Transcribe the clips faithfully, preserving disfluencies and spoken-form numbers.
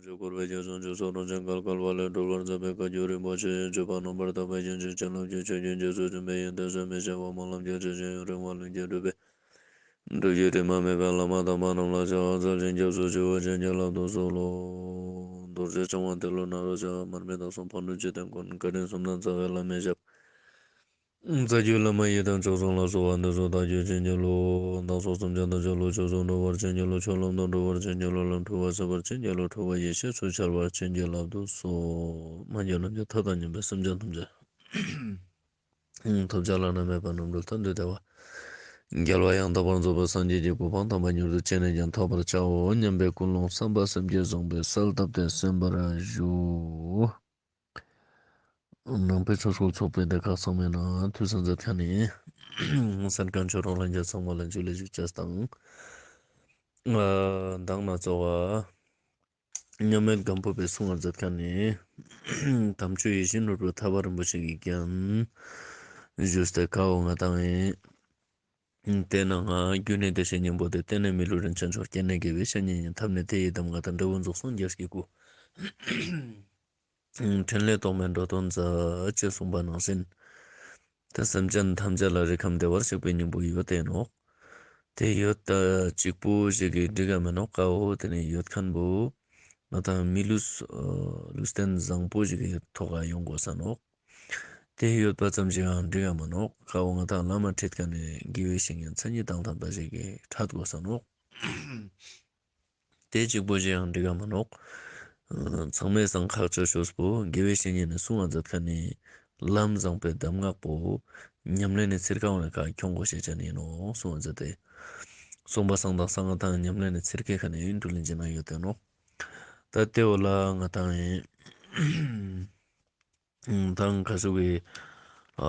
ཞབས་ཀྱུ་འཁོར་བའི་རྒྱ་མཚོ་ཆུ་སོགས་རང་བཞིན་བརྒལ་དཀའ་བ་ལས་སྒྲོལ་བར་མཛད་པའི་བཀའ་བརྒྱུད་རིན་པོ་ཆེ་ཡི་སྤྱོད་པ་རྣམ་པར་དག་པའི་ཞིང་གཅིག་བྱིན་རླབས་ཀྱི་ཆུ་རྒྱུན་རྒྱ་མཚོ་ཆེན་པོའི་ཡོན་ཏན་ཟད་མི་ཤེས་པ་སྨོན་ལམ་གྱི་རྩི་ཤིང་རིང་བ་ལྷུན་གྱིས་གྲུབ་པའི་སྒྲུབ་བརྒྱུད་དྲི་མ་མེད་པའི་བླ་མ་དམ་པ་རྣམས་ལ་ཕྱག་འཚལ་ཞིང་སྐྱབས་སུ་མཆིའོ། བྱིན་གྱིས་བརླབ་ཏུ་གསོལ་ལོ། རྡོ་རྗེ་འཆང་དབང་ཏེ་ལོ་ནཱ་རོ་ཞབས། མར་མི་དྭགས་གསུམ་ཕག་གྲུ་འཇིག་རྟེན་མགོན། བཀའ་དྲིན་གསུམ་ལྡན་རྩ་བའི་བླ་མའི་ཞབས། རྩ་བརྒྱུད་བླ་མ་ཡི་དམ་མཆོག་གསུམ་ལ་གསོལ་བ་འདེབས་སོ། བདག་རྒྱུད་བྱིན་གྱིས་རློབས། བདག་སོགས་སེམས་ཅན་ཐམས་ཅད་བློ་ཆོས་སུ་འགྲོ་བར་བྱིན་གྱིས་རློབས། ཆོས་ལམ་དུ་འགྲོ་བར་བྱིན་གྱིས་རློབས། ལམ་འཁྲུལ་བ་སེལ་བར་བྱིན་གྱིས་རློབས། འཁྲུལ་བ་ཡེ་ཤེས་སུ་འཆར་བར་བྱིན་གྱིས་བརླབ་ཏུ་གསོལ། མ་གྱུར་ནམ་མཁའི་མཐའ་དང་མཉམ་པའི་སེམས་ཅན་ཐམས་ཅད། ཐོབ་བྱ་བླ་ན་མེད་པ་རྣམ་གྲོལ་མཐར་ཐུག་བདེ་བ། རྒྱལ་བ་ཡང་དག་པར་རྫོགས་པའི་སངས་རྒྱས་ཀྱི་གོ་འཕང་དམ་པ་མྱུར་དུ་ཅི་ནས་ཀྱང་ཐོབ་པར་བྱའོ་སྙམ་པའི་ཀུན་སློང་བསམ་པ་སེམས་བསྐྱེད་བཟང་པོས་གསལ་བཏབ་སྟེ་གསན་པར་ཞུ། ནང་པའི་ཆོས་སྐུལ་ཚོགས་པའི་སྡེ་ཁག་ཚང་མའི་ནང་ཐུགས་སྣང་མཛད་མཁན་ནི་གསན་མཁན་ཆོས་གྲོགས་ལྷན་རྒྱས་ཚང་མ་ལ་ཇུ་ལེ་ཞུ་ཅེས་དང་། མདང་ནེ་ཚོགས་པ་མཉམ་མེད་སྒམ་པོ་པའི་གསུང་བར་མཛད་མཁན་ནི་དམ་ཆོས་ཡིད་བཞིན་ནོར་བུ་ཐར་པ་རིན་པོ་ཆེ་གི་རྒྱན་ཞུས་ཏེ་ཀ་བོ་ང་དང་ཡིན། དེ་ནང་ང་རྒྱུ་ནི་བདེ་གཤེགས་སྙིང་པོ་སྟེ། རྟེན་ནི་མི་ལུས་རིན་ཆེན་མཆོག་རྐྱེན་ནི་དགེ་བའི་བཤེས་གཉེན་ཡིན། ཐབས་ནི་དེ་ཡི་གདམས་ངག་དང་། འབྲས་བུ་རྫོགས་སངས་རྒྱས་ཀྱི་སྐུ། ཕྲིན་ལས་རྟོག་མེད་འགྲོ་དོན་མཛད། ཅེས་གསུངས་པ་ནང་བཞིན། ད་སེམས་ཅན་ཐམས་ཅད་ལ་རིགས་ཁམས་བདེ་བར་གཤེགས་པའི་སྙིང་པོ་ཡོད་དེ་ནོག་དེ་ཡོད་ད་གཅིག་པོ་ཞིག་གི་འགྲིག་ག་མེ་ནོག་ཀ་བོ་དེ་ནི་ཡོད་མཁན་བོ་ང་དང་མི་ལུས་ལུས་རྟེན་བཟང་པོ་ཞིག་གི་ཐོག་ག་ཡོང་དགོས་ས་ནོག་དེ་ཡོད་པ་ཙམ་ཞིག་ཡང་འགྲིག་ག་མེ་ནོག་ཀ་བོ་ང་དང་བླ་མ་ཁྲིད་མཁན་ནི་དགེ་བའི་བཤེས་གཉེན་མཚན་ཉིད་དང་ལྡན་པ་ཞིག་གི་ཁྲིད་དགོས་ས་ནོག་དེ་གཅིག་པོ་ཞིག་ཡང་འགྲིག་ག་མེ་ནོག་ཚང་མའི་སང་ཁག་ཆེ་ཤོས་པོ་དགེ་བའི་བཤེས་གཉེན་ནི་གསུང་བ་མཛད་མཁན་ནི་ལམ་བཟང་པོའི་གདམས་ངག་པོ་ཉམས་ལེན་ནི་ཚིར་ཁ་བོ་ནི་ཁ་ཁྱོང་དགོས་ཤེས་ཅན་ཡིན་ནོག་གསུང་བ་མཛད་དེ། གསུངས་པ་སང་དག་ས་ང་དང་ཉམས་ལེན་ནི་ཚིར་ཁའི་ཁ་ནས་ཡིན་འགྲུལ་ལིན་ཅི་ན་ཡོད་དེ་ནོག་ད་དེ་བོ་ལ་ང་དང་ཡིན། དང་ཁ་ཟུག་གི་ཨ་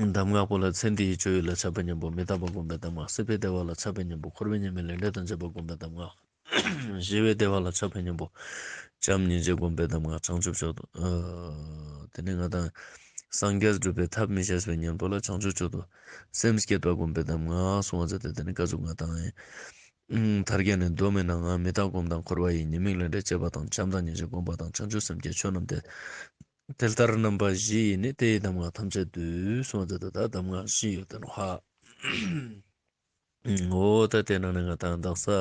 གདམས་ངག་པོ་ལ་ཚེ་འདིའི་སྤྱོད་ཡུལ་ལ་ཆགས་པའི་གཉེན་པོ་མི་རྟག་པ་སྒོམ་པའི་གདམས་ངག་སྲིད་པའི་བདེ་བ་ལ་ཆགས་པའི་གཉེན་པོ་འཁོར་བའི་ཉེས་དམིགས་ལས་འབྲས་དང་བཅས་པ་སྒོམ་པའི་གདམས་ངག་ཞི་བའི་བདེ་བ་ལ་ཆགས་པའི་གཉེན་པོ་བྱམས་སྙིང་རྗེ་སྒོམ་པའི་གདམས་ངག་བྱང་ཆུབ་མཆོག་ཏུ། ཨ་དེ་ནས་ང་དང་སངས་རྒྱས་སྒྲུབ་པའི་ཐབས་མི་ཤེས་པའི་གཉེན་པོ་ལ་བྱང་ཆུབ་མཆོག་ཏུ་སེམས་བསྐྱེད་པ་སྒོམ་པའི་གདམས་ངག་གསུང་བ་མཛད་དེ། དེ་ནས་ཀ་ཟུག་ང་དང་ཐར་རྒྱན་ནི་སྡོམ་མི་ནང་ང་མི་རྟག་སྒོམ་དང་། འཁོར་བ་ཡི་ཉེས་དམིགས་ལས་འབྲས་བཅས་པ་དང་། བྱམས་དང་སྙིང་རྗེ་སྒོམ་པ་དང་། བྱང་ཆུབ་སེམས་བསྐྱེད་ཆོས་རྣམས་ཏེ། དེ་ལྟར་རྣམ་པ་བཞི་ཡིས་ནི། དེ་ཡི་གདམས་ངག་ཐམས་ཅད་བསྡུས། གསུངས་ཏེ་ད་གདམས་ངག་བཞི་ཡོད་དེ་ནོག་ཧ། འོ་ད་དེ་ནང་ནས་ང་དང་དག་ས་ཨ་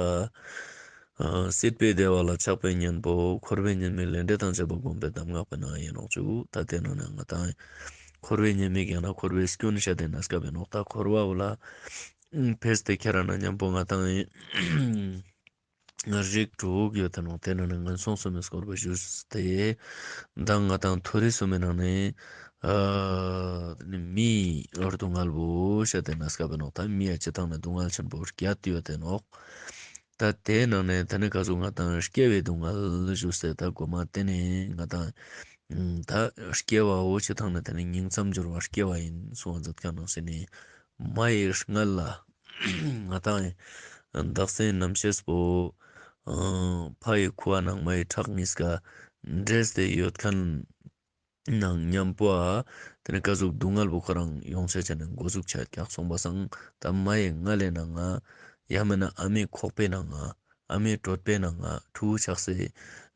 སྲིད་པའི་བདེ་བ་ལ་ཆགས་པའི་གཉེན་པོ། འཁོར་བའི་ཉེས་དམིགས་ལས་འབྲས་དང་བཅས་པ་སྒོམ་པའི་གདམས་ངག་པོའི་ནང་ཡིན་ནོག་ཅུ། ད་དེ་ནང་ནས་ང་དང་འཁོར་བའི་ཉེས་དམིགས་ཡང་ན་འཁོར་བའི་སྐྱོན་བཤད་དེ་ན་སྐབས་ཡིན་ནོག་ད་འཁོར་བ་བོ་ལ་ཕེས་ཏེ་ཁྱེར་ན་མཉམ་པོ་ང་དང་རིགས་དྲུག་ཡོད་དེ་ནོག་དེ་ནང་ནས་ངན་སོང་གསུམ་མི་སྐོར་བ་ཞུས་ཏེ། མདང་ང་དང་མཐོ་རིས་གསུམ་མི་ནང་ནས་ཨ་མིའི་སྡུག་བསྔལ་བོ་བཤད་དེ་ན་སྐབས་ཡིན་ནོག་ད་མི་ཡ་སྤྱི་བཏང་ནས་སྡུག་བསྔལ་ཆེན་པོ་བརྒྱད་ཡོད་དེ་ནོག་ད་དེ་ནང་ནས་ད་ནི་ཀ་ཟུག་ང་དང་སྐྱེ་བའི་སྡུག་བསྔལ་ཞུས་ཏེ་ད་གོ་མ་དེ་ནས་ང་དང་ད་སྐྱེ་བ་བོ་སྤྱི་བཏང་ནས་ད་ནི་ཉིང་མཚམས་སྦྱོར་བ་སྐྱེ་བ་ཡིན་གསུང་བ་མཛད་མཁན་ནང་བཞིན་ནི། མ་ཡི་མངལ་ལ་ང་དང་དག་སའི་རྣམ་ཤེས་པོ་ཨ་ཕ་ཡི་ཁུ་བ་ནང་མ་ཡི་ཁྲག་གཉིས་ཀ་འདྲེས་ཏེ་ཡོད་མཁན་ནང་མཉམ་པོ་ཨ་དེ་ནི་ཀ་ཟུག་སྡུག་བསྔལ་བོ་ཁོ་རང་ཡོང་ཆ་ཆ་ནས་འགོ་ཟུག་ཆ་ཀྱག་གསུངས་པ་སང་ད་མ་ཡི་མངལ་ལས་ནང་ང་ཡང་མིན་ན་ཨ་མའི་ཁོག་པའི་ནང་ང་ཨ་མའི་གྲོད་པའི་ནང་ང་ཕྲུ་གུ་ཆགས་སེ་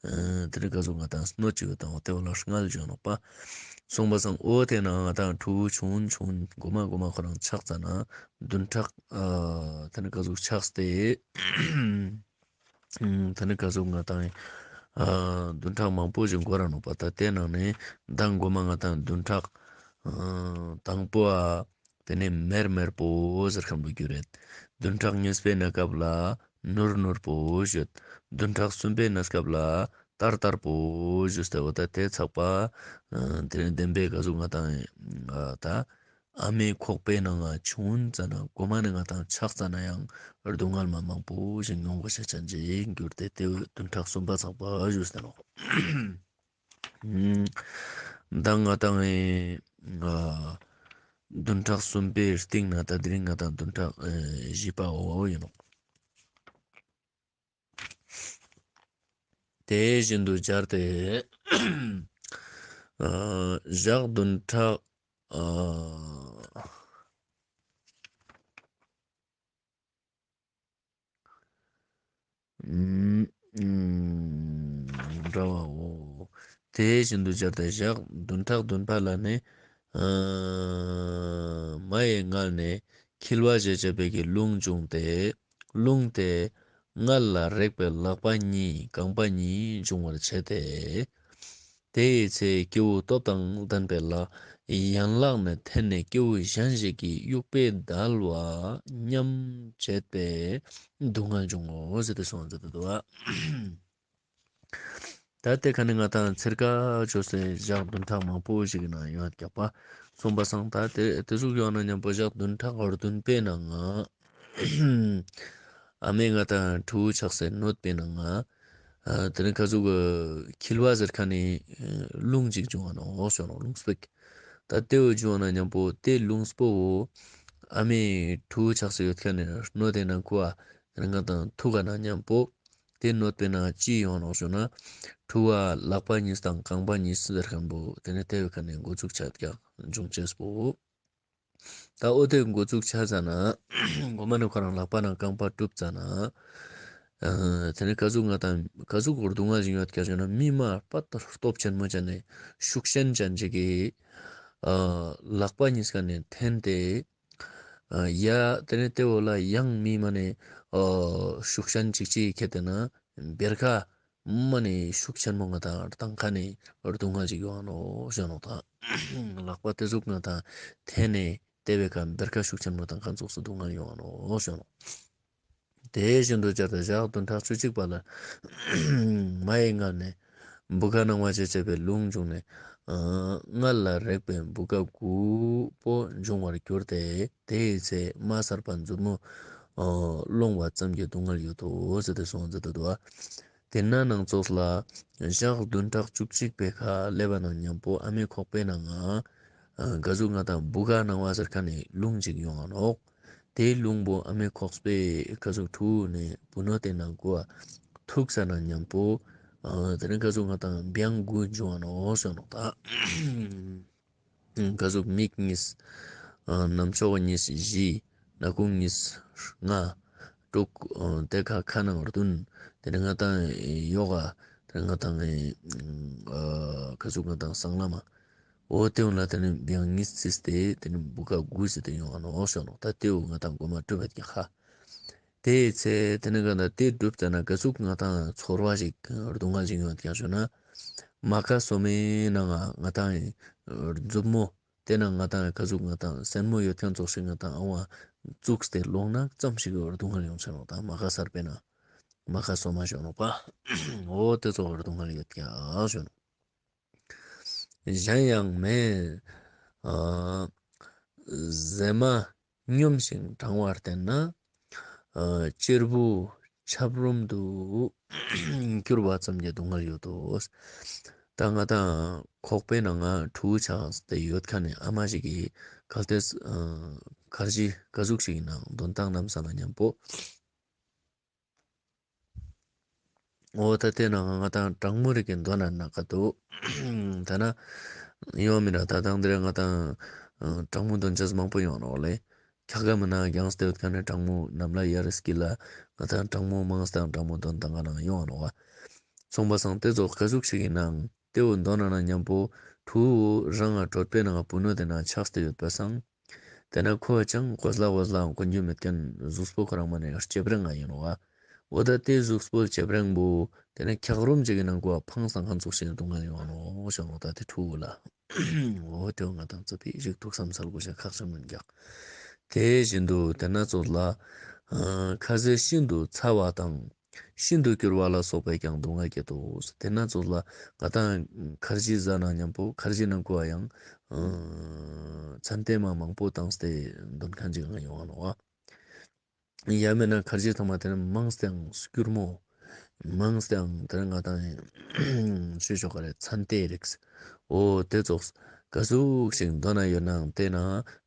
ཨ་དེ་ནི་ཀ་ཟུག་ང་དང་སྣོད་ཅིག་ཡོད་དང་དེ་བོ་ལ་མངལ་ཟེར་ནོག་པ། གསུངས་པ་སང་འོ་དེ་ནང་ང་དང་ཕྲུ་གུ་ཆུང་ཆུང་གོ་མ་གོ་མ་ཁོ་རང་ཆགས་ཙ་ན་བདུན་ཕྲག་ཨ་དེ་ནི་ཀ་ཟུག་ཆགས་ཏེ་ཨ་དེ་ནི་ཀ་ཟུག་ང་དང་ཨ་བདུན་ཕྲག་མང་པོ་ཞིག་འགོར་ར་ནོག་པ། ད་དེ་ནང་ནས་མདང་གོ་མ་ང་དང་བདུན་ཕྲག་ཨ་དང་པོ་ཨ་དེ་ནས་མེར་མེར་པོ་ཟེར་མཁན་བོ་གྱུར་རེད། བདུན་ཕྲག་གཉིས་པའི་གནས་སྐབས་ལ་ནུར་ནུར་པོ་ཞུས། བདུན་ཕྲག་གསུམ་པའི་གནས་སྐབས་ལ་དར་དར་པོ་ཞུས་ཏེ། འོ་ད་དེ་ཚགས་པ་ཨ་དེ་ནས་བདེན་པའི་ཀ་ཟུག་ང་དང་ཨ་ད་ཨ་མའི་ཁོག་པའི་ནང་ང་ཆུང་ཙ་ན་གོ་མ་ནས་ང་དང་ཆགས་ཙ་ན་ཡང་སྡུག་བསྔལ་མ་མང་པོ་ཞིག་མྱོང་དགོས་ཤེས་ཅན་ཅིག་གྱུར་ཏེ་དེ་བདུན་ཕྲག་གསུམ་པ་ཚགས་པ་ཞུས་ཏེ་ནོག་མདང་ང་དང་ཨ་བདུན་ཕྲག་གསུམ་པའི་སྟེང་ན་ད་དེ་རིང་ང་དང་བདུན་ཕྲག་ཨ་བཞི་པ་འོ་བ་བོ་ཡིན་ནོག་དེ་བཞིན་དུ་སྦྱར་ཏེ་ཨ་ཞག་བདུན་ཕྲག་ཨ་ འདྲ་བའོ། དེ་བཞིན་དུ་སྦྱར་ཏེ་ཞག་བདུན་ཕྲག་བདུན་པ་ལ་ནི། ཨ་མ་ཡི་མངལ་ནས་འཁྱིལ་བ་ཞེས་བྱ་བའི་གི་རླུང་བྱུང་སྟེ། རླུང་དེ་མངལ་ལ་རེག་པའི་ལག་པ་གཉིས་རྐང་པ་གཉིས་འབྱུང་བར་བྱེད་དེ། དེ་ཡི་ཚེ་སྐྱེ་བོ་སྟོབས་དང་ལྡན་པའི་ལག་ཡན་ལག་ནས་འཐེན་ནས་སྐྱེ་བོ་གཞན་ཞིག་གི་དབྱུག་པས་བརྡལ་བ་སྙམ་བྱེད་པའི་སྡུག་བསྔལ་འབྱུང་ངོ་ཟེར་ཏེ་གསུངས་ཏེ་འདུག་པ། ད་དེ་ཁ་ནི་ང་དང་ཚེར་ཀ་ཅོས་ཏེ་ཞག་བདུན་ཕྲག་མང་པོ་ཞིག་གི་ནང་ཡོད་ཀྱག་པ། སོང་པ་སང་ད་དེ་དེ་ཟུག་ཡོང་ན་མཉམ་པོ་ཞག་བདུན་ཕྲག་བདུན་པའི་ནང་ང་ཨ་མས་ང་དང་ཕྲུ་གུ་ཆགས་སེ་གནོད་པའི་ནང་ང་། ཨ་དེ་ནི་ཁ་ཟུག་འཁྱིལ་བ་ཟེར་ཁན་ནི་རླུང་ཅིག་བྱུང་བ་ནོག་ཞུ་ནོག། རླུང་སྤེག། ད་དེ་བོ་བྱུང་བ་ན་མཉམ་པོ་དེ་རླུང་སྤོ་བོ་ཨ་མས་ཕྲུ་གུ་ཆགས་སེ་ཡོད་ཁན་ནི་གནོད་དེ་ནང་ཁུ་བ་དེ་ནི་ང་དང་ཐུག་ག་ན་མཉམ་པོ་དེ་གནོད་པའི་ནང་ཅི་ཡོང་ནོག་ཞུ་ན། ཕྲུ་གུ་ལག་པ་གཉིས་དང་རྐང་པ་གཉིས་ཟེར་ཁན་བོ་དེ་ནི་དེ་བོའི་ཁ་ནི་འགོ་ཚུགས་ཆ་ཀྱག་འབྱུང་ཅེས་པོ། ད་འོ་དེ་འགོ་ཚུགས་ཆ་ཙ་ན་གོ་མ་ནི་ཁོ་རང་ལག་པ་ནང་རྐང་པ་གྲུབ་ཙ་ན། ཨ་དེ་ནི་ཀ་ཟུག་ང་དང་ཀ་ཟུག་གོ་སྡུག་བསྔལ་ཞིག་ཡོད་ཀྱག་ཞུ་ན་མི་མ་པ་ཏ་སྟོབས་ཆེན་མོ་ཅན་ནི་ཤུགས་ཅན་ཅན་ཅིག་གི་ཨ་ལག་པ་གཉིས་ཀ་ནི་འཐེན་ཏེ། ཨ་ཡ་དེ་ནི་དེ་བོ་ལ་ཡང་མི་མ་ནི་ཨ་ཤུགས་ཅན་ཅིག་ཅིག་ཁྱེར་ཏེ་ན་བེར་ཀ་མ་ནི་ཤུགས་ཆེན་མོ་ང་དང་བཏང་ཁན་ནི་སྡུག་བསྔལ་ཅིག་ཡོང་ནོག་ཞུ་ནོག། ད་ལག་པ་དེ་ཟུག་ང་དང་འཐེན་ནས་དེ་བོའི་ཀ་བེར་ཀ་ཤུགས་ཆེན་མོ་བཏང་ཁན་ཙོགས་སུ་སྡུག་བསྔལ་ཡོང་ནོག་ཞུ་ནོག། དེ་བཞིན་དུ་སྦྱར་ཏེ་ཞག་བདུན་ཕྲག་བཅུ་གཅིག་པ་ལ་མ་ཡི་མངལ་ནས་བུ་ག་སྣང་བ་ཞེས་བྱ་བའི་རླུང་བྱུང་ནས། ཨ་མངལ་ལ་རེག་པའི་བུ་ག་དགུ་པོ་འབྱུང་བར་གྱུར་ཏེ། དེ་ཡི་ཚེ་མ་གསར་པ་མཛུབ་མོ་ཨ་སློང་བ་ཙམ་གྱི་སྡུག་བསྔལ་ཡོད་དོ་ཟེར་ཏེ་གསུངས་ཏེ་འདུག་པ། དེ་ན་ནང་ཙོགས་ལ་ཞག་བདུན་ཕྲག་བཅུ་གཅིག་པའི་ཁ་སླེབས་པ་ན་མཉམ་པོ་ཨ་མའི་ཁོག་པའི་ནང་ང་ཨ་ཀ་ཟུག་ང་དང་བུ་ག་སྣང་བ་ཟེར་ཁན་ནི་རླུང་ཅིག་ཡོང་ང་ནོག། དེའི་རླུང་པོ་ཨ་མའི་ཁོག་པའི་ཀ་ཟུག་ཕྲུ་གུ་ནི་བུ་ནོ་དེ་ནང་ཁུ་བ་ཐུག་ས་ན་མཉམ་པོ་ཨ་དེ་ནི་ཀ་ཟུག་ང་དང་བེང་དགུ་འབྱུང་ང་ནོག་ཞུ་ནོག། ད་ཀ་ཟུག་མིག་གཉིས། ཨ་རྣམ་ཅོག་གཉིས་བཞི། སྣ་ཁུང་གཉིས་ལྔ། དྲུག། ཨ་དེ་ཁ་ཁ་ནང་བདུན། དེ་ནི་ང་དང་ཡོག་ག། དེ་ནི་ང་དང་ཨ་ཀ་ཟུག་ང་དང་སྲང་ལམ། འོ་དེ་བོ་ལ་དེ་ནི་བེང་གཉིས་བརྩིས་ཏེ་དེ་ནི་བུ་ག་དགུ་བརྩིས་ཏེ་ཡོང་ང་ནོག་ཞུ་ནོག། ད་དེ་བོ་ང་དང་གོ་མ་གྲུབ་པ་ཀྱག་ཧ། དེའི་ཚེ་དེ་ནི་ག་ན་དེ་གྲུབ་ཙ་ན་ཀ་ཟུག་ང་དང་ཚོར་བ་ཞིག་སྡུག་བསྔལ་ཞིག་ཡོང་ཀྱག་ཞུ་ན། མ་ཀ་སོ་མའི་ནང་ང་ང་དང་མཛུབ་མོ་དེ་ནང་ང་དང་ཀ་ཟུག་ང་དང་སེན་མོ་ཡོད་ཁན་ཙོགས་ཤིག་ང་དང་ཨ་བ་བཙུགས་ཏེ་སློང་ན་ཙམ་ཞིག་སྡུག་བསྔལ་ཡོང་ཆ་ནོག། ད་མ་ཀ་གསར་པའི་ནང་མ་ཀ་སོ་མ་ཞུ་ནོག་པ། འོ་དེ་ཙོགས་སྡུག་བསྔལ་ཡོད་ཀྱག་ཞུ་ནོག། གཞན་ཡང་མེ་ཨ་ཟེ་མ་སྙོམས་ཤིང་གྲང་བར་བརྟེན་ན། ཨ་གཅེར་བུ་ཆབ་རོམ་དུ་གྱུར་བ་ཙམ་གྱི་སྡུག་བསྔལ་ཡོད་དོ། ད་ང་དང་ཁོག་པའི་ནང་ང་ཕྲུ་གུ་ཆགས་ཏེ་ཡོད་ཁན་ནི་ཨ་མ་ཞིག་གི་གལ་ཏེ་ཨ་ཁར་ཇི་ཀ་ཟུག་ཞིག་ཡིན་ནའང་དོན་དག་ནམ་བསམ་ན་མཉམ་པོ། འོ་ད་དེ་ནང་ང་དང་གྲང་མོ་རིགས་ཀྱི་འདོན་ན་ན་ཀ་དུ། ད་ན་ཡོང་མི་ན་ད་དང་དེ་རེ་ང་དང་གྲང་མོ་འདོན་ཅེས་མང་པོ་ཡོང་ནོག་ལེ། ཁྱག་ག་མི་ན་རྒྱང་སྟེ་ཡོད་ཁན་ནི་གྲང་མོ་ནམ་ལ་ཡར་སྐྱིད་ལ་ང་དང་གྲང་མོ་མང་སྟེ་གྲང་མོ་འདོན་དང་ག་ནང་ཡོང་ནོག་བ། སོང་པ་སང་དེ་ཙོགས་ཀ་ཟུག་ཞིག་ཡིན་ནའང་དེ་བོ་འདོན་ན་ན་མཉམ་པོ་ཕྲུ་གུ་རང་ང་གྲོད་པའི་ནང་བུ་ནོ་དེ་ན་ཆགས་ཏེ་ཡོད་པ་སང་། དེ་ན་ཁོ་ཅང་གོ་ལ་གོ་ལ་གོན་རྒྱུ་མེད་ཁན་གཟུགས་པོ་ཁོ་རང་མ་ནི་ལྕེབ་རེང་ང་ཡིན་ནོག་བ། འོ་ད་དེ་གཟུགས་པོ་ལྕེབ་རེང་བོ་དེ་ན་འཁྱགས་རོམ་ཅིག་གི་ནང་ཁུ་བ་འཕངས་སྟེ་ཁན་ཙོགས་ཤིག་སྡུག་བསྔལ་ཡོང་ནོག་ཞུ་ནོག། ད་དེ་ཕྲུ་གུ་ལ། འོ་དེ་བོ་ང་དང་ཙ་པིག་ཞིག་ཐུགས་བསམ་སལ་དགོས་ཤེས་ཁག་ཆེན་མོ་ཡིན་ཀྱག། དེ་བཞིན་དུ་དེ་ན་ཙོགས་ལ་ཨ་ཁ་ཟས་ཤིན་ཏུ་ཚ་བ་དང་། ཤིན་ཏུ་སྐྱུར་བ་ལ་སོགས་པས་ཀྱང་སྡུག་བསྔལ་བསྐྱེད་དོ། དེ་ན་ཙོགས་ལ་ང་དང་ཁར་ཇི་ཟ་ན་མཉམ་པོ་ཁར་ཇི་ནང་ཁུ་བ་ཡང་ཨ་ཚན་ཏེ་མ་མང་པོ་བཏང་སྟེ་འདོན་ཁན་ཅིག་ཡང་ཡོང་ང་ནོག་བ། ཡང་མེད་ན་ཁར་ཇི་ཐོག་མ་དེ་ནི་མང་སྟེ་ཡང་སྐྱུར་མོ། མང་སྟེ་ཡང་དེ་ནི་ང་དང་ཆོས་ཕྱོགས་ཀ་རེ་ཚན་ཏེ་རིགས། འོ་དེ་ཙོགས་ཀ་ཟུག་ཞིག་འདོན་ན་ཡོད་ནའང་དེ་ན་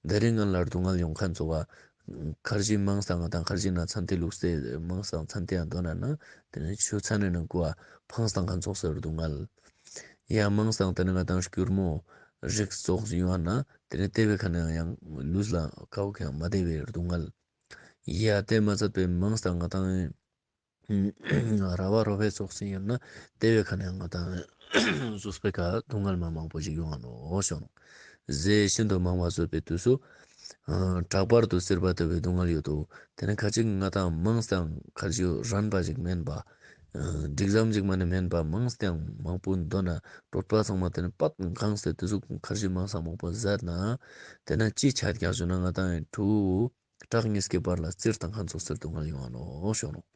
དེ་རིང་ང་ལ་སྡུག་བསྔལ་ཡོང་ཁན་ཙོགས་བ། ཁར་ཇི་མང་སྟེ་ང་དང་ཁར་ཇི་ན་ཚན་ཏེ་ལུགས་སེ་མང་སྟེ་ཚན་ཏེ་ཡང་འདོན་ན་ན་དེ་ནི་ཆུ་ཚན་ནི་ནང་ཁུ་བ་འཕངས་སྟེ་ཁན་ཙོགས་སེ་སྡུག་བསྔལ། ཡང་མང་སྟེ་དེ་ནི་ང་དང་སྐྱུར་མོ་རིགས་ཙོགས་ཡོང་ན་དེ་ནི་དེ་བོའི་ཁ་ནས་ཡང་ལུས་ལ་ཀའོ་ཁེ་མ་བདེ་བའི་སྡུག་བསྔལ། ཡ་དེ་མ་ཚད་པའི་མང་སྟེ་ང་དང་ ར་བ་རོ་བའི་ཙོགས་སི་ཡོད་ན་དེ་བའི་ཁ་ནས་ང་ཏང་གཟུགས་པོའི་ཁ་སྡུག་བསྔལ་མ་མང་པོ་ཞིག་ཡོང་ང་ནོག་ཞུ་ནོག། ཟས་ཤིན་ཏུ་མང་བ་ཟོས་པའི་དུས་སུ་དྲག་པར་དུ་གཟིར་བ་ལྟ་བུའི་སྡུག་བསྔལ་ཡོད་དོ། དེ་ནས་ཁ་ཅིག་ང་ཏང་མང་སྟེ་ཁར་ཇུ་རན་པ་ཞིག་མེན་པ། འགྲིག་ཙམ་ཞིག་མ་ནི་མེན་པ་མང་སྟེ་མང་པོ་འདོན་ན་གྲོད་པ་ཚང་མ་དེ་ནས་པད་གང་སྟེ་དེ་ཟུག་ཁར་ཇུ་མང་ས་མང་པོ་ཟད་ན་དེ་ནས་ཅི་ཆ་ཀྱག་ཞུ་ན་ང་ཏང་ཕྲུ་གུ་བྲག་གཉིས་ཀྱི་བར་ལ་བཙིར་བཏང་ཁན་ཙོགས་སི་སྡུག་བསྔལ་ཡོང་ང་ནོག་ཞུ་ནོག།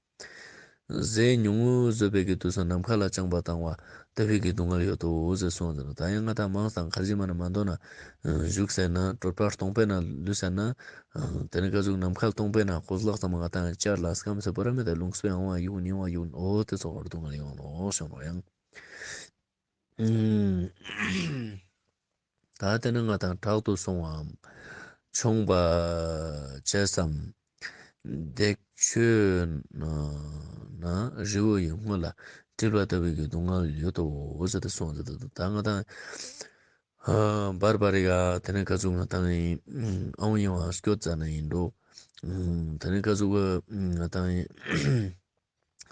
ཟས་ཉུང་ངུ་ཟོས་པའི་གི་དུས་སུ་ནམ་མཁའ་ལ་རྐྱང་པ་བཏང་བ་ལྟ་བུའི་གི་སྡུག་བསྔལ་ཡོད་དོ་ཟེར་གསུངས་ཟེར་ན། ད་ཡང་ང་ཏང་མང་སྟེ་ཁར་ཇུ་མ་ནི་མ་འདོན་ན་བཞུགས་ཟེར་ན་གྲོད་པ་སྟོང་པའི་ནང་ལུས་ཟེར་ན། དེ་ནས་ཀ་ཟུག་ནམ་མཁའ་སྟོང་པའི་ནང་ཁོ་ལག་ཚང་མ་ང་ཏང་ཅར་ལ་སྐམ་སེ་བོ་ར་མེད་དེ་རླུང་སྤོས་ཡང་བ་ཡུག་ཉིང་བ་ཡུག་འོ་དེ་ཙོགས་སྡུག་བསྔལ་ཡོང་ནོག་ཞུ་ནོག་ཡང་། ད་དེ་ནས་ང་ཏང་དྲག་ཏུ་སོང་བའམ་མཆོང་བ་བྱས་སམ། བརྡེག་ཆོད་ན་རི་བོ་ཡི་ངོས་ལ་དྲིལ་བ་ལྟ་བུའི་གི་སྡུག་བསྔལ་ཡོད་དོ་ཟེར་ཏེ་གསུངས་ཟེར་ཏེ་འདུག། ད་ང་ཏང་བར་བར་རི་ག་དེ་ནས་ཀ་ཟུག་ང་ཏང་ཨང་ཡོང་བ་སྐྱོད་ཙ་ན་ཡིན་འགྲོ། དེ་ནས་ཀ་ཟུག་ང་ཏང་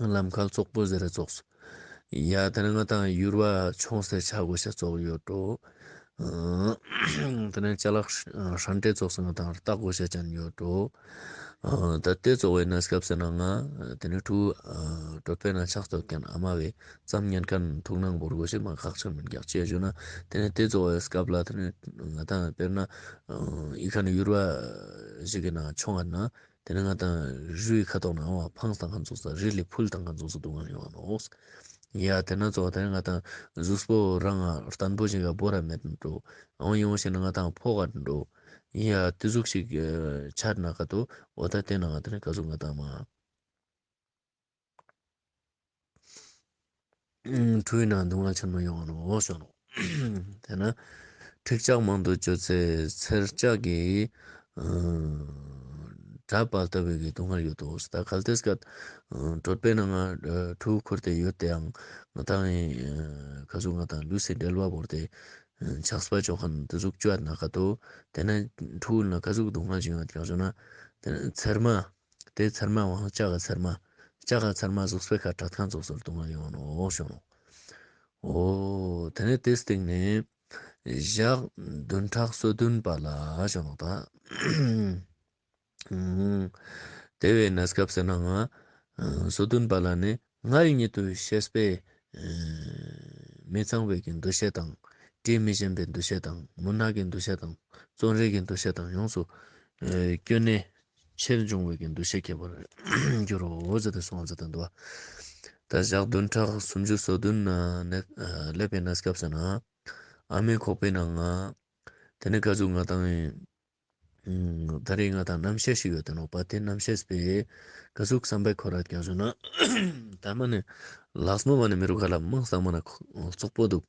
ལམ་ཁ་བཙོག་པོ་ཟེར་རེ་ཙོགས། ཡ་དེ་ནས་ང་ཏང་ཡུར་བ་མཆོང་སྟེ་ཆ་དགོས་ཤེས་ཙོགས་ཡོད་འགྲོ། དེ་ནས་ཅ་ལག་ཧྲན་ཏེ་ཙོགས་སུ་ང་ཏང་ལྟ་དགོས་ཤེས་ཅན་ཡོད་འགྲོ། ད་དེ་ཙོགས་པའི་གནས་སྐབས་སུ་ན་ང་དེ་ནས་ཕྲུ་གུ་གྲོད་པའི་ནང་ཆགས་ཏོག་ཀྱང་ཨ་མ་བས་ཙམ་ཉན་ཁན་ཐུགས་སྣང་བོར་དགོས་ཤེས་མ་ཁག་ཆེན་མིན་ཀྱག་ཅེས་ཞུ་ན། དེ་ནས་དེ་ཙོགས་པའི་སྐབས་ལ་དེ་ནས་ང་ཏང་དཔེར་ན་ཨི་ཁ་ནས་ཡུར་བ་ཞིག་གི་ནང་མཆོང་ང་ན། དེ་ནས་ང་ཏང་རུའི་ཁ་ཐོག་ནས་ཨང་བ་འཕངས་བཏང་ཁན་ཙོགས་ས་རི་ལས་ཕུལ་བཏང་ཁན་ཙོགས་སུ་སྡུག་བསྔལ་ཡོང་ང་ནོག། ཡ་དེ་ན་ཙོགས་དེ་ནས་ང་ཏང་གཟུགས་པོ་རང་ང་བརྟན་པོ་ཞིག་ག་བོར་ར་མེད་འགྲོ། ཨང་ཡོང་ཞིག་ན་ང་ཏང་ཕོག་ག་འགྲོ། ཡ་དེ་ཟུག་ཞིག་ཆར་ན་ཀ་ཏོ་འོ་ད་དེ་ན་ང་ཏང་ཀ་ཟུག་ང་ཏང་མ། ཕྲུ་གུའི་ནང་སྡུག་བསྔལ་ཆེན་མོ་ཡོང་ང་ནོག་ཞུ་ནོག། དེ་ན་འཁྲིག་ལྕགས་མང་དུ་སྤྱོད་ཚེ་འཚེར་ལྕགས་ཀྱི་གྲབས་པ་ལྟ་བུའི་གི་སྡུག་བསྔལ་ཡོད་དོ། ད་གལ་ཏེ་སྐད་གྲོད་པའི་ནང་ང་ཕྲུ་གུ་འཁོར་ཏེ་ཡོད་དེའང་ང་ཏང་ཀ་ཟུག་ང་ཏང་ལུས་སི་འབྲེལ་བ་བོར་ཏེ་ཆགས་པ་ཅོ་ཁན་དེ་ཟུག་ཅོ་ཡ་ན་ཀ་ཏོ། དེ་ན་ཕྲུ་གུ་ན་ཀ་ཟུག་སྡུག་བསྔལ་ཅིག་ཡོང་ཡ་ཀྱག་ཞུ་ན། དེ་ན་ཚེར་མ། དེ་ཚེར་མ་བོའང་ལྕགས་ཀ་ཚེར་མ། ལྕགས་ཀ་ཚེར་མ་གཟུགས་པོའི་ཁ་དྲག་ཁན་ཙོགས་སུ་སྡུག་བསྔལ་ཡོང་ནོག་ཞུ་ནོག། འོ་དེ་ནས་དེའི་སྟེང་ནས་ཞག་བདུན་ཕྲག་སོ་བདུན་པ་ལ་ཞུ་ནོག་ད། དེ་བའི་གནས་སྐབས་སུ་ན་ང་སོ་བདུན་པ་ལ་ནི་མངལ་ཉིད་དུ་གཤེས་པའི་མི་ཚངས་པའི་གི་འདུ་ཤེས་དང་། དྲི་མི་ཞིམ་པའི་འདུ་ཤེས་དང་། མུན་ནག་གི་འདུ་ཤེས་དང་། བཙོན་རའི་གི་འདུ་ཤེས་དང་ཡོངས་སུ་སྐྱོན་ནས་ཆེར་འབྱུང་བའི་གི་འདུ་ཤེས་སྐྱེ་བར་འགྱུར་རོ་ཟེར་ཏེ་གསུངས་ཟེར་ཏེ་འདུག། ད་ཞག་བདུན་ཕྲག་སུམ་ཅུ་སོ་བདུན་ན་ནས་སླེབས་པའི་གནས་སྐབས་སུ་ན་ཨ་མའི་ཁོག་པའི་ནང་ང་དེ་ནས་ཀ་ཟུག་ང་ཏང་ད་རེས་ང་ཏང་རྣམ་ཤེས་ཤིག་ཡོད་དེ་ནོག་པ། དེ་རྣམ་ཤེས་པས་ཀ་ཟུག་བསམ་པའི་འཁོར་ར་ཀྱང་ཞུ་ན། ད་མ་ནི་ལགས་མོ་མ་ནི་མི་རུ་ཁ་ལ་མང་སྟེ་མ་ན་བཙོག་པོ་འདུག།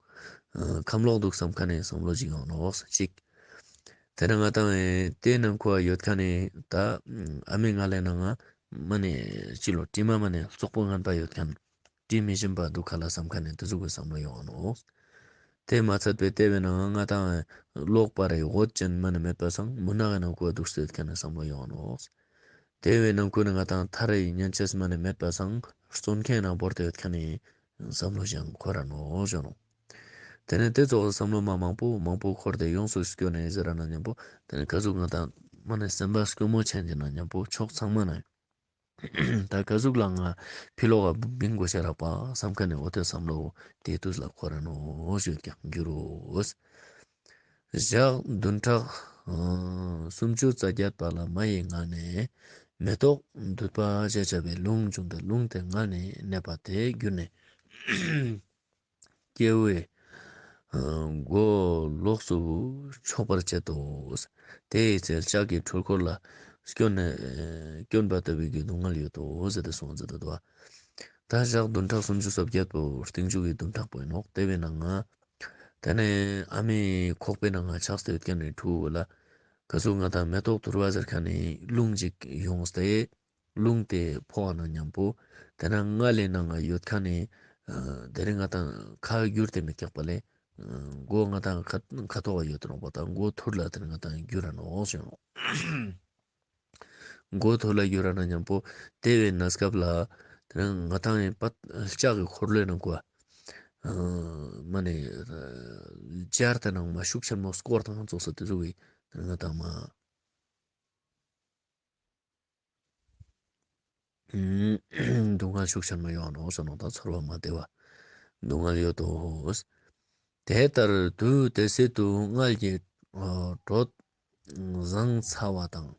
ཁམས་ལོག་འདུག་བསམ་ཁན་ནི་བསམ་བློ་ཅིག་ཡོང་ནོག་ཅིག། དེ་ནས་ང་ཏང་དེ་ནང་ཁོ་ཡོད་ཁན་ནི་ད་ཨ་མའི་མངལ་ལས་ནང་ང་མ་ནི་ཅི་ལོ་དྲི་མ་མ་ནི་བཙོག་པོ་ངན་པ་ཡོད་ཁན། དྲི་མི་ཞིམ་པ་འདུག་ཁ་ལ་བསམ་ཁན་ནི་དེ་ཟུག་གི་བསམ་བློ་ཡོང་ནོག། དེ་མ་ཚད་པའི་ལྟེ་བའི་ནང་ང་ང་ཏང་གློག་པ་རེ་འོད་ཅན་མ་ནི་མེད་པ་སང་མུན་ནག་གི་ནང་ཁོ་འདུག་སྟེ་ཡོད་ཁན་ནི་བསམ་བློ་ཡོང་ནོག། དེ་བའི་ནང་ཁོ་ནི་ང་ཏང་ཐར་རེ་ཉན་ཅེས་མ་ནི་མེད་པ་སང་བཙོན་ཁང་ནང་བོར་ཏེ་ཡོད་ཁན་ནི་བསམ་བློ་ཞིག་འཁོར་ར་ནོག་ཞུ་ནོག། དེ་ནས་དེ་ཙོགས་བསམ་བློ་མ་མང་པོ་མང་པོ་འཁོར་ཏེ་ཡོངས་སུ་སྐྱོ་ནས་ཟེར་ར་ན་མཉམ་པོ་དེ་ནས་ཀ་ཟུག་ང་ཏང་མ་ནི་སེམས་པ་སྐྱོ་མོ་ཆེན་གྱི་ན་མཉམ་པོ་ཕྱོགས་ཚང་མ་ན་ད་ཀ་ཟུག་ལ་ང་ཕི་ལོག་ག་བིང་དགོས་ཤ་རག་པ་བསམ་ཁན་ནི་འོ་དེ་བསམ་བློ་དེ་དུས་ལ་འཁོར་ར་ནོག་ཞུ་ཀྱང་འགྱུར་རོ། ཞག་བདུན་ཕྲག་སུམ་ཅུ་རྩ་བརྒྱད་པ་ལ་མ་ཡི་མངལ་ནས་མེ་ཏོག་འདུས་པ་ཞེས་བྱ་བའི་རླུང་བྱུང་སྟེ་རླུང་དེ་མངལ་ནས་གནས་པ་དེ་གྱུར་ནས་སྐྱེ་བོའི་མགོ་ལོགས་སུ་ཆོག་པར་བྱེད་དོ། དེའི་ཚེ་ལྕགས་ཀྱི་འཁྲུལ་འཁོར་ལ་སྐྱོན་ནས་སྐྱོན་པ་ལྟ་བུའི་གི་སྡུག་བསྔལ་ཡོད་དོ་ཟེར་ཏེ་གསུངས་ཟེར་ཏེ་འདུག། ད་ཞག་བདུན་ཕྲག་སུམ་ཅུ་སོ་བརྒྱད་པོ་རྟིང་མཇུག་གི་བདུན་ཕྲག་པོ་ཡིན་ནོག། དེ་བའི་ནང་ང་དེ་ནས་ཨ་མའི་ཁོག་པའི་ནང་ང་ཆགས་ཏེ་ཡོད་ཁན་ནི་ཕྲུ་གུ་ལ་ཀ་ཟུག་ང་ཏང་མེ་ཏོག་དུར་བ་ཟེར་ཁན་ནི་རླུང་ཅིག་ཡོངས་ཏེ་རླུང་དེ་ཕོག་ན་མཉམ་པོ་དེ་ན་མངལ་ལས་ནང་ང་ཡོད་ཁན་ནི་དེ་རིང་ང་ཏང་ཁ་བསྒྱུར་ཏེ་མི་ཀྱག་པ་ལས་མགོ་ང་ཏང་ཁ་ཁ་ཐོག་ག་ཡོད་དེ་ནོག་པ། ད་མགོ་ཐུར་ལ་དེ་རིང་ང་ཏང་བསྒྱུར་ར་ནོག་ཞུ་ནོག། མགོ་ཐུར་ལ་བསྒྱུར་ར་ན་མཉམ་པོ་དེ་བའི་གནས་སྐབས་ལ་ དེ་ནེ་ང་ཏང་ཡིན་པ་ལྕགས་ཀྱི་འཁོར་ལོའི་ནང་ཀོ་མ་ནེ་ཅར་ཏེ་ནང་མ་ཤུགས་ཆེན་མོ་སྐོར་ཏང་ཙོགས་སེ་དེ་ཟུག་གི་ང་ཏང་མ་སྡུག་བསྔལ་ཤུགས་ཆེན་མོ་ཡོང་ནོག་ཟེར་ནོག། ད་ཚོར་བ་མ་བདེ་བ་སྡུག་བསྔལ་ཡོད་དོ། དེ་ལྟར་དུས་དེ་སྲིད་དུ་མངལ་གྱི་ཨ་དྲོད་བཟང་ཚ་བ་དང་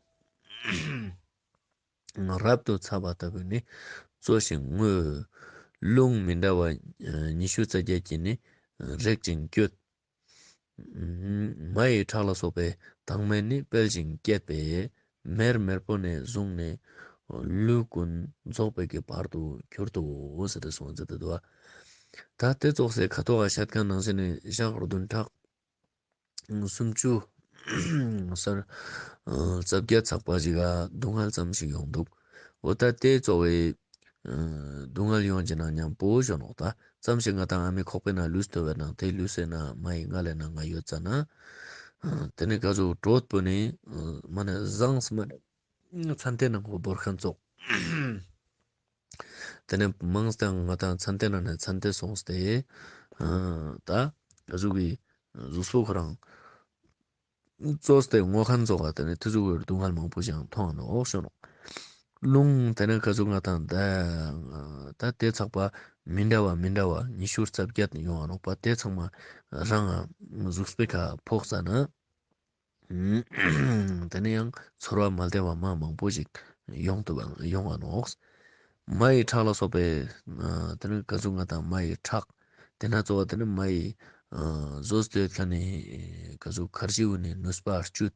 རབ་ཏུ་ཚ་བ་ལྟ་བུ་ནི་གཙོ་ཞིང་རྔུ། རླུང་མི་འདྲ་བ་ཉི་ཤུ་རྩ་བརྒྱད་ཀྱིས་ནི་རེག་ཅིང་བསྐྱོད། མ་ཡི་ཁྲག་ལ་སོགས་པའི་དྭངས་མས་ནི་སྤེལ་ཞིང་བསྐྱེད་པས། མེར་མེར་པོ་ནས་བཟུང་ནས་ལུས་ཀུན་རྫོགས་པའི་གི་བར་དུ་གྱུར་ཏོ་ཟེར་ཏེ་གསུངས་ཏེ་འདུག། ད་དེ་ཙོགས་སེ་ཁ་ཐོག་ག་བཤད་ཁན་ནང་བཞིན་ནི་ཞག་བདུན་ཕྲག་སུམ་ཅུ་སར་རྩ་བརྒྱད་ཚག་པ་ཞིག་ག་སྡུག་བསྔལ་ཙམ་ཞིག་ཡོང་འདུག། འོ་ད་དེ་ཙོགས་སི་སྡུག་བསྔལ་ཡོང་ཅེས་ན་མཉམ་པོ་ཞུ་ནོག། ད་ཙམ་ཞིག་ང་ཏང་ཨ་མའི་ཁོག་པའི་ནང་ལུས་ཏེ་བས་ན་དེ་ལུས་སེ་ན་མ་ཡི་མངལ་ལ་ན་ང་ཡོད་ཙ་ན། དེ་ནེ་ག་ཟུག་དྲོད་པོ་ནི་མ་ནེ་བཟང་སེ་མ་ནེ་ཚན་ཏེ་ནང་ཁོ་བོར་ཁན་ཙོགས། དེ་ནེ་མང་སྟེ་ང་ཏང་ཚན་ཏེ་ནང་ནེ་ཚན་ཏེ་སོང་སྟེ། ད་ག་ཟུག་གི་གཟུགས་པོ་ཁོ་རང་ཙོགས་ཏེ་ངོ་ཁན་ཙོགས་ལ་དེ་ནེ་དེ་ཟུག་གི་སྡུག་བསྔལ་མང་པོ་ཞིག་མཐོང་ནོག་ཞུ་ནོག། རླུང་དེ་ནེ་ག་ཟུག་ང་ཏང་ད་ད་དེ་ཚག་པ་མི་འདྲ་བ་མི་འདྲ་བ་ཉི་ཤུ་རྩ་བརྒྱད་ཡོང་ང་ནོག་པ། དེ་ཚང་མ་རང་གཟུགས་པོའི་ཁ་ཕོག་ཙ་ན། དེ་ནེ་ཡང་ཚོར་བ་མ་བདེ་བ་མ་མང་པོ་ཞིག་ཡོང་ཐུབ་ཡོང་ང་ནོག། མ་ཡི་ཁྲག་ལ་སོགས་པའི་དེ་ནེ་ག་ཟུག་ང་ཏང་མ་ཡི་ཁྲག་དེ་ན་ཙོགས་དེ་ནེ་མ་ཡི་ཟོས་ཏེ་ཡོད་ཁན་ནི་ག་ཟུག་ཁར་ཇི་བོ་ནི་ནུས་པ་བཅུད།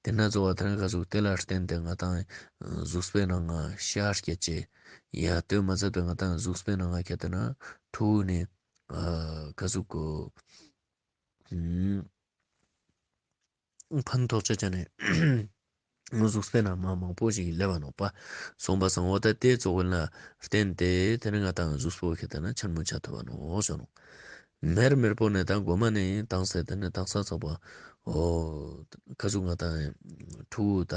དེ་ན་ཙོགས་དེ་ནེ་ག་ཟུག་དེ་ལ་བརྟེན་ཏེ་ང་ཏང་གཟུགས་པོའི་ནང་ང་ཤ་སྐྱེད་ཅེས། ཡ་དེ་མ་ཚད་པའི་ང་ཏང་གཟུགས་པོའི་ནང་ང་ཁྱེར་ཏེ་ན་ཕྲུ་གུ་ནི་ག་ཟུག་གོ་ཕན་ཐོགས་ཆ་ཅན་ནི་གཟུགས་པོའི་ནང་མ་མང་པོ་ཞིག་སླེབ་བ་ནོག་པ། སོང་པ་སང་འོ་ད་དེ་ཙོགས་ལ་བརྟེན་ཏེ་དེ་ནེ་ང་ཏང་གཟུགས་པོ་ཁྱེར་ཏེ་ན་ཆེན་མོ་ཆ་ཐུབ་བ་ནོག་ཞུ་ནོག། མེར་མེར་པོ་ནེ་ད་གོ་མ་ནེ་དྭངས་སེ་དེ་ནེ་དྭངས་ས་ཚག་པ་འོ་ག་ཟུག་ང་ཏང་ཕྲུ་གུ་ད་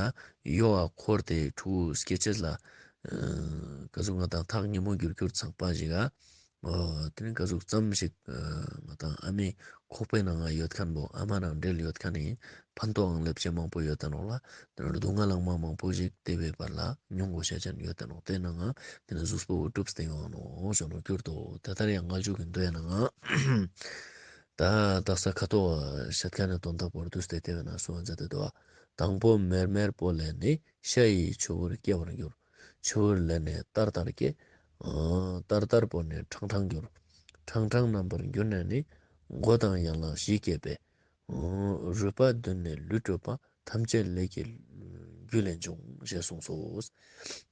ཡོ་བ་འཁོར་ཏེ་ཕྲུ་གུ་སྐྱེ་ཅེས་ལ་ག་ཟུག་ང་ཏང་ཐག་ཉེ་མོ་གྱུར་གྱུར་ཚག་པ་ཞིག་ག་འོ་དེ་ནེ་ག་ཟུག་ཙམ་ཞིག་ང་ཏང་ཨ་མའི་ཁོག་པའི་ནང་ང་ཡོད་ཁན་བོ་ཨ་མ་ནང་འབྲེལ་ཡོད་ཁན་ནི་ཕན་ཐོགས་ཨང་ལེབ་ཅེས་མང་པོ་ཡོད་ད་ནོག་ལ། དེ་ནེ་སྡུག་བསྔལ་ལང་མ་མང་པོ་ཞིག་དེ་བའི་བར་ལ་མྱོང་དགོས་ཤེས་ཅན་ཡོད་ད་ནོག། དེ་ནང་ང་དེ་ནེ་གཟུགས་པོ་གྲུབ་སྟེ་ཡོང་ནོག་ཞུ་ནོག་གྱུར་ཏོ། དེ་ལྟར་ཡང་མངལ་འཇུག་གི་མདོའི་ནང་ང་ད་དག་ས་ཁ་ཐོག་བཤད་ཁན་ནི་དོན་དག་པོ་བསྡུས་ཏེ་དེ་བས་ན་གསུངས་པ་མཛད་དེ་འདུག། དང་པོ་མེར་མེར་པོ་ལས་ནི་ཤ་ཡི་ཆུ་བུར་སྐྱེ་བར་འགྱུར། ཆུ་བུར་ལས་ནི་ལྟར་ལྟར་སྐྱེ། ལྟར་ལྟར་པོ་ནི་ཕྲང་ཕྲང་འགྱུར། ཕྲང་ཕྲང་རྣམ་པར་འགྱུར་ནས་ནི། མགོ་དང་ཡན་ལག་བཞི་སྐྱེས་པས། རུས་པ་བདུན་ནི་ལུས་གྲུབ་པ། ཐམས་ཅད་ལས་ཀྱི་རྒྱུ་ལས་འབྱུང་ཞེས་གསུངས་སོ།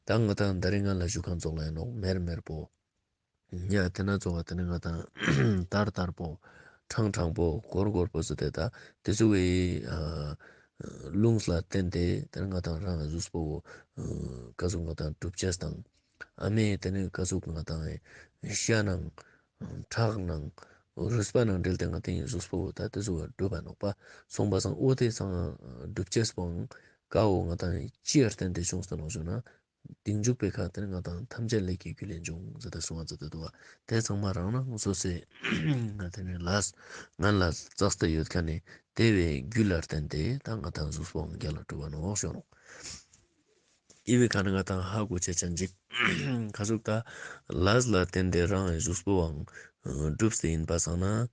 ད་ང་ཏང་ད་རིང་ང་ལ་ཞུ་ཁན་ཙོགས་ལ་ཡིན་ནོག་མེར་མེར་པོ། ཡ་དེ་ན་ཙོགས་དེ་ནེ་ང་ཏང་ལྟར་ལྟར་པོ་ཕྲང་ཕྲང་པོ་གོར་གོར་པོ་ཟེར་ཏེ་ད་དེ་ཚོ་གི་རླུང་ལ་བརྟེན་ཏེ་དེ་ནེ་ང་ཏང་རང་གཟུགས་པོ་ག་ཟུག་ང་ཏང་གྲུབ་ཅེས་དང་ཨ་མའི་དེ་ནེ་ག་ཟུག་ང་ཏང་ཤ་ནང་ཁྲག་ནང་རུས་པ་ནང་འབྲེལ་ཏེ་ང་ཏང་གཟུགས་པོ་ད་དེ་ཚོ་གྲུབ་པ་ནོག་པ། སོང་པ་སང་འོ་དེ་སང་གྲུབ་ཅེས་པོའང་ཀ་བོ་ང་ཏང་ཅི་ཡར་བརྟེན་ཏེ་བྱུང་སྟེ་ནོག་ཞུ་ན། རྟིང་མཇུག་པའི་ཁ་དེ་ནེ་ང་ཏང་ཐམས་ཅད་ལས་ཀྱི་རྒྱུ་ལས་འབྱུང་ཟེར་ཏེ་གསུངས་པ་མཛད་དེ་འདུག་པ། དེ་ཚང་མ་རང་རང་སོ་སོའི་ང་དེ་ནེ་ལས་ངན་ལས་བསགས་ཏེ་ཡོད་ཁན་ནི་དེ་བའི་རྒྱུ་ལ་བརྟེན་ཏེ་ད་ང་ཏང་གཟུགས་པོའང་རྒྱལ་ལ་གྲུབ་པ་ནོག་ཞུ་ནོག། ཨི་བའི་ཁ་ནེ་ང་ཏང་ཧ་གོ་ཆ་ཅན་ཅིག་ག་ཟུག་ད་ལས་ལ་བརྟེན་ཏེ་རང་གི་གཟུགས་པོའང་གྲུབ་སྟེ་ཡིན་པ་སང་ན།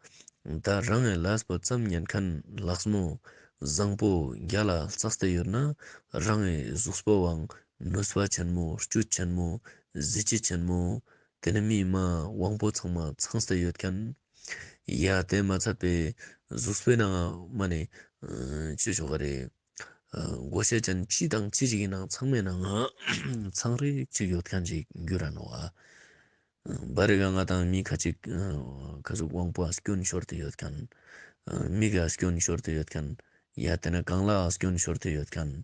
ད་རང་གི་ལས་པོ་ཙམ་ཉན་ཁན་ལགས་མོ་བཟང་པོ་རྒྱལ་ལ་བསགས་ཏེ་ཡོད་ན་རང་གི་གཟུགས་པོའང་ནུས་པ་ཆེན་མོ་བཅུད་ཆེན་མོ་གཟི་བརྗིད་ཆེན་མོ་དེ་ནེ་མི་མ་དབང་པོ་ཚང་མ་ཚང་སྟེ་ཡོད་ཁན། ཡ་དེ་མ་ཚད་པའི་གཟུགས་པོའི་ནང་མ་ནེ་ཅི་ཆོག་ག་རེ། དགོས་ཤེས་ཅན་ཅི་དང་ཅི་ཞིག་ཡིན་ནའང་ཚང་མའི་ནང་ང་ཚང་རིག་ཅིག་ཡོད་ཁན་ཅིག་འགྱུར་ར་ནོག་ཨ། བར་རི་ག་ང་ཏང་མི་ཁ་ཅིག་ག་ཟུག་དབང་པོ་ཨ་སྐྱོན་ཤོར་ཏེ་ཡོད་ཁན། མིག་ག་སྐྱོན་ཤོར་ཏེ་ཡོད་ཁན། ཡ་དེ་ནེ་རྐང་ལག་ག་སྐྱོན་ཤོར་ཏེ་ཡོད་ཁན།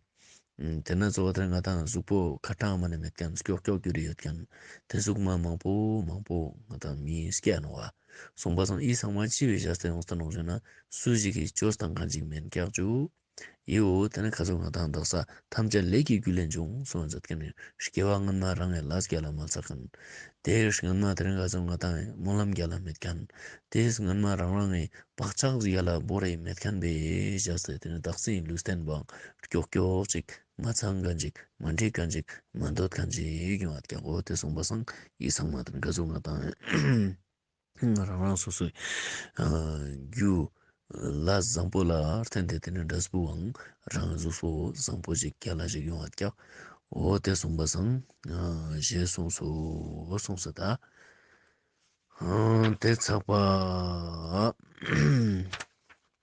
དེ་ན་གཙོ་བོ་དེ་ང་ཏང་གཟུགས་པོ་ཁ་ཏང་མ་ནེ་མེད་ཁན་སྐྱོག་སྐྱོག་གྱུར་ཡོད་ཁན། དེ་ཟུག་མ་མང་པོ་མང་པོ་ང་ཏང་མི་སྐྱེ་ནོག་པ། སོང་པ་སང་ཨི་ཚང་མ་ཅི་བའི་བཞག་སྟེ་ཡོང་སྟེ་ནོག་ཞུ་ན་སུ་ཞིག་གི་བཅོས་བཏང་ཁན་ཅིག་མེན་ཀྱག་ཅུ། ཡིའོ་ཏེ་ནེ་ཁ་ཙོགས་ང་དང་དག་ས་ཐམས་ཅད་ལས་ཀྱི་རྒྱུ་ལས་བྱུང་གསུངས་མཛད་ཁན་ནི་སྐྱེ་བ་སྔོན་མ་རང་ངི་ལས་རྒྱལ་ལ་མ་ཚགས་ཁན། ཏེ་སྔོན་མ་ཏེ་ནེ་ཁ་ཙོགས་ང་དང་སྨོན་ལམ་རྒྱལ་ལ་མེད་ཁན། ཏེ་སྔོན་མ་རང་རང་ངི་བག་ཆགས་རྒྱལ་ལ་བོར་རེ་མེད་ཁན་བེ་ཞག་སྟེ་ཏེ་ནེ་དག་སའི་ལུས་རྟེན་པོའང་ཀྱོག་ཀྱོག་ཅིག་མ་ཚང་ཁན་ཅིག་མ་འགྲིག་ཁན་ཅིག་མ་འདོད་ཁན་ཅིག་ཡོང་བ་ཀྱང་འོ་ཏེ་གསུངས་པ་སང་ཡི་ཚང་མ་ཏེ་ནེ་ཁ་ཙོགས་ང་དང་རང་རང་སོ་སོའི་ཨ་རྒྱུ་ལས་བཟང་པོ་ལ་བརྟེན་ཏེ་ཏེ་ནེ་འབྲས་བུའང་རང་གཟུགས་པོ་བཟང་པོ་ཞིག་རྒྱལ་ལ་ཞིག་ཡོང་བ་ཀྱང་འོ་ཏེ་གསུངས་པ་སང་ཨ་ཞེས་གསུངས་སོ་གསུངས་སོ་ད། ཨ་ཏེ་ཚགས་པ།